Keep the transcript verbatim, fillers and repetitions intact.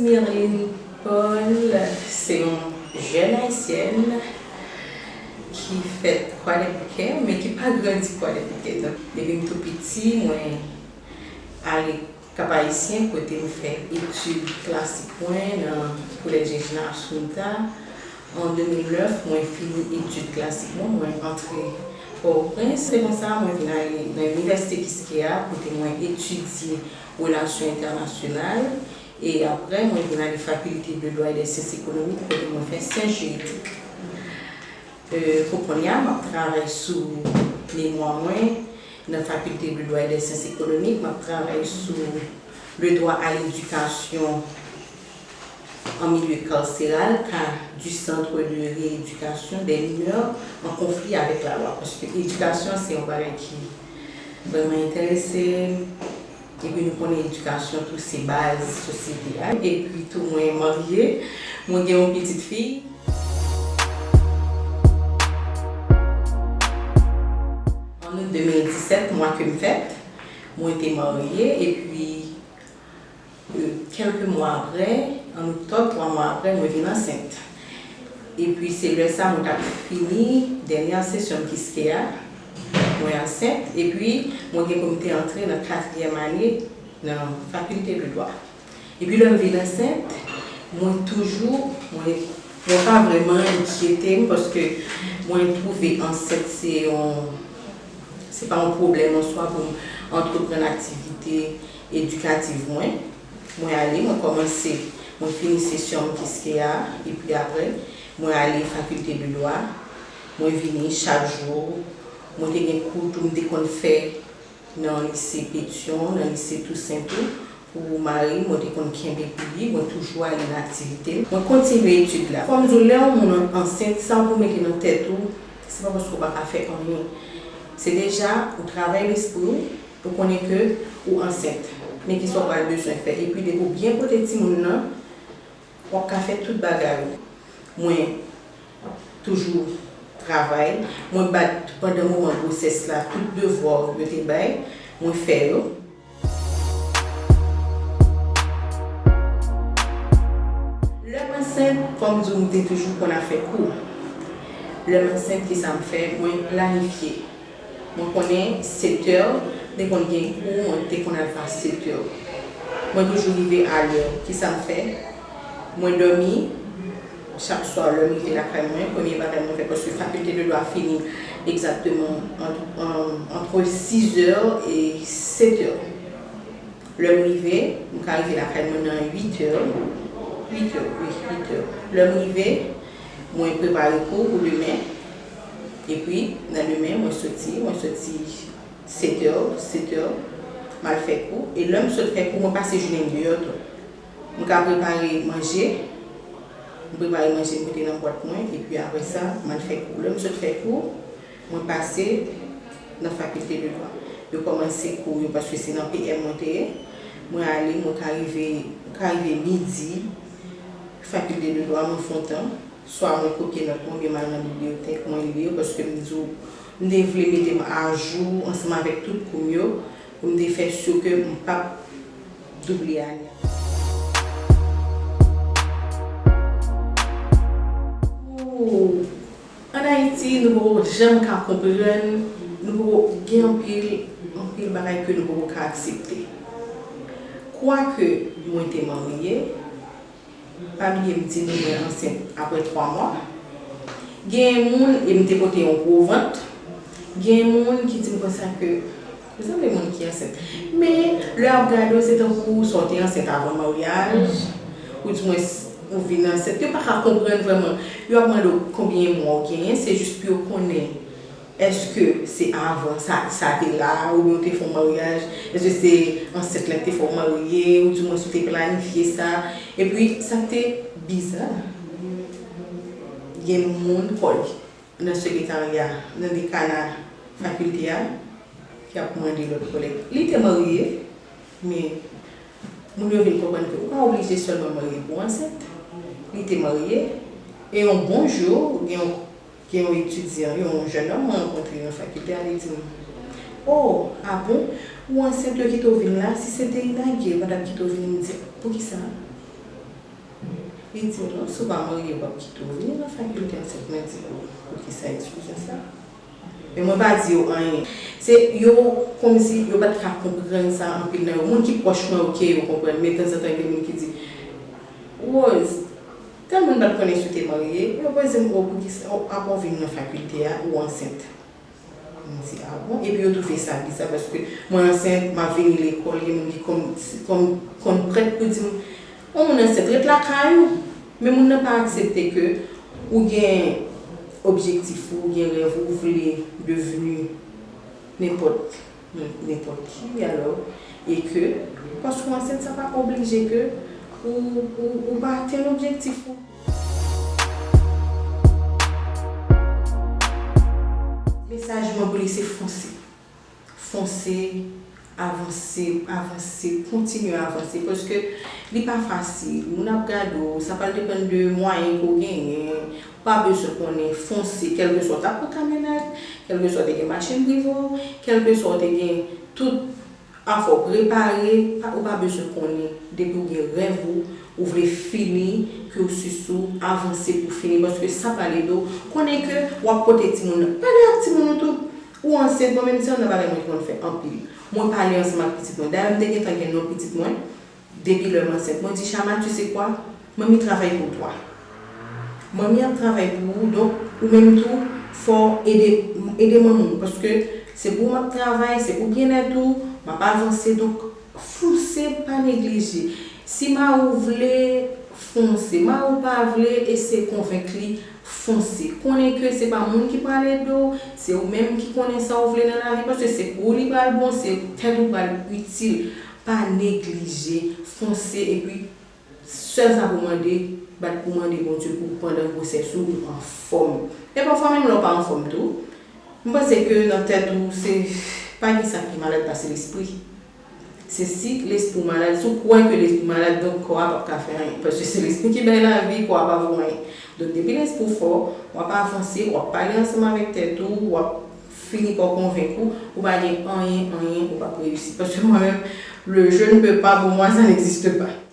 Mirline Paul se yon jèn ayisyèn ki fèt Kwadèboukè, men ki pa grandi Kwadèboukè. Donk, depi m tou piti, mwen ale Kap Ayisyen, kote m fè etid klasik mwen nan Kolèj Rejina Assunta. An de mil nèf, mwen fini etid klasik mwen, mwen antre Pòtoprens. Se konsa, mwen vin ale nan Inivèsite Kiskeya, kote mwen etidye relasyon entènasyonal. E apre, mwen vin ale Faculté de Droit et des Sciences Économiques, kote mwen fè syans jiridik. E, pou kounye a, m ap travay sou memwa mwen nan Faculté de Droit et des Sciences Économiques, m ap travay sou le droit à l'éducation en milieu carcéral, cas du Centre de rééducation des mineurs en conflit avec la loi. Paske edikasyon se yon bagay ki vrèman enterese m. Epi nou konnen edikasyon tou se baz sosyete a. Epi tou mwen marye, mwen gen yon pitit fi. An out de mil disèt, mwa ke m fèt, mwen te marye, epi, e, kèlke mwa apre, an oktòb, twa mwa apre, mwen vin ansent. Epi se lè sa mwen t ap fini dènyè sesyon m Kiskeya, mwen ansent, epi mwen gen pou m te antre nan katriyèm ane nan Faculté de Droit. Epi lè m vin ansent, mwen toujou, mwen, mwen pa vrèman enkyete m, paske mwen twouve ansent se yon, se pa yon pwoblèm an swa pou m antreprann aktivite edikativ mwen. Mwen ale, mwen kòmanse, mwen fini sesyon m Kiskeya, epi apre, mwen ale Faculté de Droit, mwen vini chak jou, mwen te gen kou tou m te konn fè nan lise Petyon, nan lise Tousen tou, pou mari m, mwen te konn kenbe pou li, mwen toujou ale nan aktivite l. Mwen kontinye etid la. Fò m di w, lè yon moun ansent, sa w pou mete nan tèt ou, se pa paske w pa ka fè anyen. Se deja, ou travay lespri w, ou konnen ke ou ansent. Men kisa w pral bezwen fè. Epi depi w byen pote timoun nan, w ap ka fè tout bagay ou. Mwen toujou travay. Mwen bat pandan moman gwosès la tout devwa yo te bay, mwen fè yo. Lè m ansent, fò m di w, m te toujou konn al fè kou. Lè m ansent, kisa m fè? Mwen planifye. Mwen konnen sèt è, m te konn gen kou, mwen te konn al fè sèt è. Mwen toujou rive a lè. Kisa m fè? Mwen dòmi chak swa lè m rive lakay mwen. Premye bagay mwen fè, paske Faculté de Droit fini egzakteman ant, ant, entre six heures et sept heures. Lè m rive, m ka rive lakay mwen nan uit è. Uit è, wi, uit è. Lè m rive, mwen prepare kou pou demen. Epi, nan demen, mwen soti, mwen soti sèt è, sèt è, m al fè kou. E lè m sot fè kou, mwen pase jounen m deyò tou. M ka prepare manje, m prepare manje, m mete nan bwat mwen, epi apre sa, m al fè kou. Lè m sot fè kou, mwen pase nan Faculté de Droit. Yo kòmanse kou yo, paske se nan P M mwen te ye. Mwen ale, mwen ka rive, mwen ka rive midi, Faculté de Droit, mwen fè yon tan. Swa mwen kopye nòt mwen, oubyen m al nan bibliyotèk, mwen li yo, paske m di w, m te vle mete m ajou ansanm avèk tout kou m yo, pou m te fè si ke m p ap double ane a. Ou, ann Ayiti, nou poko janm ka konprann, nou poko gen anpil, anpil bagay ke nou poko ka aksepte. Kwake mwen te marye, pa bliye m di nou mwen ansent apre twa mwa. Gen moun, e m te pote yon gwo vant. Gen moun ki di m konsa ke, ou sanble moun ki ansent. Men, lè y ap gade w, se tankou swa w te ansent avan maryaj, ou di mwens, ou vin ansent. Yo pa ka konprann vrèman. Yo ap mande w konbyen mwa w genyen, se jis pou yo konnen. Èske se avan sa, sa te la, oubyen w te fè yon maryaj? Èske se ansent lan ki te fè w marye, ou di mwens ou te planifye sa? Epi, sa k te biza, gen moun kòl nan sekretarya, nan dekana fakilte a, ki ap mande lòt kòlèg. Li te marye, men moun yo vin konprann ke ou pa oblije sèlman marye pou w ansent. Li te marye, e yon bon jou, gen yon, gen yon etidyan, yon jennonm mwen rankontre nan fakilte a, li di m, "O, a bon? Ou ansent, yo kite w vin la? Si se te inagire, yo pa t ap kite w vini." M di, "Poukisa?" Li di m, "Non, si w pa marye, w p ap kite w vini nan fakilte an." Mwen di, "Pou, pou ki sa eksplozyon sa?" Men mwen pa di yo anyen. Se yo, kòmsi yo pa t ka konprann sa, anpil nan yo. Moun ki pwòch mwen, oke, yo konprann, men tanzantan gen moun ki di, "Rose, tèl moun pa t konnen si w te marye, yo poze m, 'O, pou ki sa, o, apa w vin nan fakilte a, ou ansent?'" Mwen di, "A bon?" Epi yo twouve sa biza, paske mwen ansent, m ap vini lekòl, gen moun ki konn, konn, konn prèt pou di m, "Yon moun ansent, ret lakay ou." Men moun nan pa aksepte ke ou gen objektif ou, ou gen rèv ou, ou vle devni nenpòt, nenpòt ki, alò, e ke, paske w ansent, sa pa oblije ke ou, ou, ou pa atenn objektif ou. Mesaj mwen pou li se fonse. Fonse, avanse, avanse, kontinye avanse, paske li pa fasil. Moun ap gade w, sa pral depann de mwayen ke w genyen. Ou pa bezwen konnen, fonse, kèlkeswa w t ap pran kamyonèt, kèlkeswa w te gen machin prive w, kèlkeswa w te gen tout afè w prepare, pa, ou pa bezwen konnen. Depi w gen rèv ou, ou vle fini, cursus ou, avanse pou fini, paske sa pral ede w. Konnen ke w ap pote timoun nan. Pale ak timoun ou tou. Ou ansent, mwen menm se youn nan bagay mwen te konn fè anpil. Mwen pale ansanm ak pitit mwen. Dayè, m te gentan gen non pitit mwen. Depi lè m ansent, mwen di, "Shama, tu sais quoi? Manmi travay pou twa. Manmi ap travay pou ou, donk, ou menm tou, fò w ede, ede manman w, paske se pou ou m ap travay, se pou byennèt ou, m ap avanse, donk, fonse, pa neglije." Si mari w vle, fonse. Mari w pa vle, eseye konvenk li, fonse. Konnen ke se pa moun ki pral ede w, se ou menm ki konnen sa w vle nan lavi, paske se pou ou li pral bon, se tèt ou pral itil. Pa neglije, fonse, epi sèl sa pou mande, bat pou mande Bondye pou pandan gwosès ou, ou anfòm. E pafwa menm lè w pa anfòm tou, m panse ke nan tèt ou, se pa gen sa ki malad pase lespri. Se si lespri w malad, si w kwè ke lespri w malad, donk kò a p ap ka fè anyen. Paske se lespri ki bay lavi, kò a pa vo anyen. Donk depi lespri w fò, w ap avanse, w ap pale ansanm avèk tèt ou, w ap fini pa w konvenk ou, ou pa gen anyen, anyen, ou p ap reyisi. Paske mwen menm, le je ne peux pas, pour moi, ça n'existe pas.